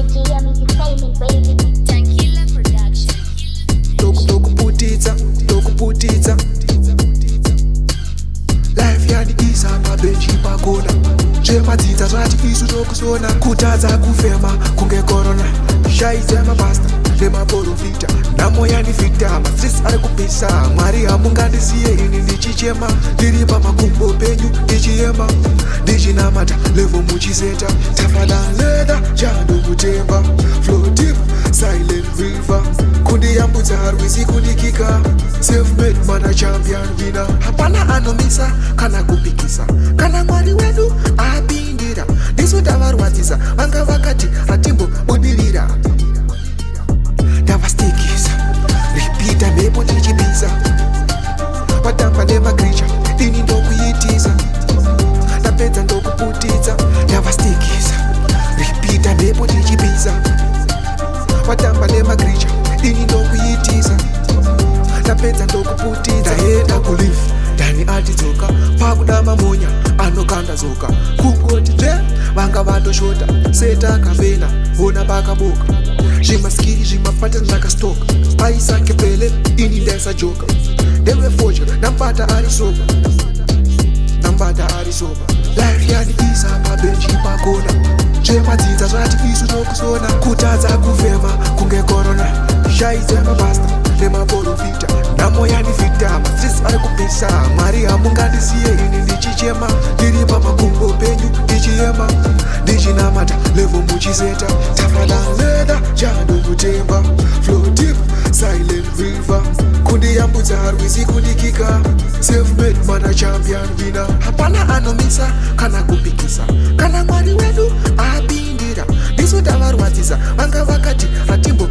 The GM Entertainment, baby. Tankila Production. Tokuputitsa, tokuputitsa. Life yandiisa pabechi pakona. Zvemadzidza zvati isu tokusona. Kutadza kufema kunge korona. Shaidza mapasta nemaprofita. Nhamo yandifita, mastreets ari kupisa. Mwari, hamungandisiye ini ndichichema. Ndiri pamakumbo penyu ndichiyema, ndichinamata, level muchiseta. Tougher than leather, chandokutemba. Flow deep, silent river. Kundiyambudza rwizi, kundikika. Self-made mana, champion winner. Hapana anomisa kana kupikisa kana Mwari wedu apindira. Ndisu tavarwadzisa, vanga vakati hatimbobudirira. Tavastikisa, ripita mhepo tichipisa. Vatamba nemagricha, ini ndokuitisa. Ndapedza ndokuputitsa. Tavastikisa, ripita mhepo tichipisa. Vatamba nemagricha, ini ndokuitisa. Ndapedza ndokuputitsa. Ndaenda kulive, Dani atidzoka. Pakuda mamonya anokanda zoka. Kungoti dzve, vanga vatoshota setakapena. Ona pakaboka zvimaskiri, zvimapata ndakastoka. Paisakepele, ini ndaisajoka. Ndevefodya, ndambata ari sober, ndambata ari sober. Life yandiisa pabechi pakona. Zvemadzidza zvati isu tokusona. Kutadza kufema kunge korona. Shaidza mapasta nemaprofita. Nhamo yandifita, mastreets ari kupisa. Mwari, hamungandisiye ini ndichichema. Ndiri pamakumbo penyu ndichiyema, ndichinamata, level muchiseta. Tougher than leather, chandokutemba. Flow deep, silent river. Kundiyambudza rwizi, kundikika. Self-made mana, champion winner. Hapana anomisa kana kupikisa kana Mwari wedu apindira. Ndisu tavarwadzisa, vanga vakati hatimbo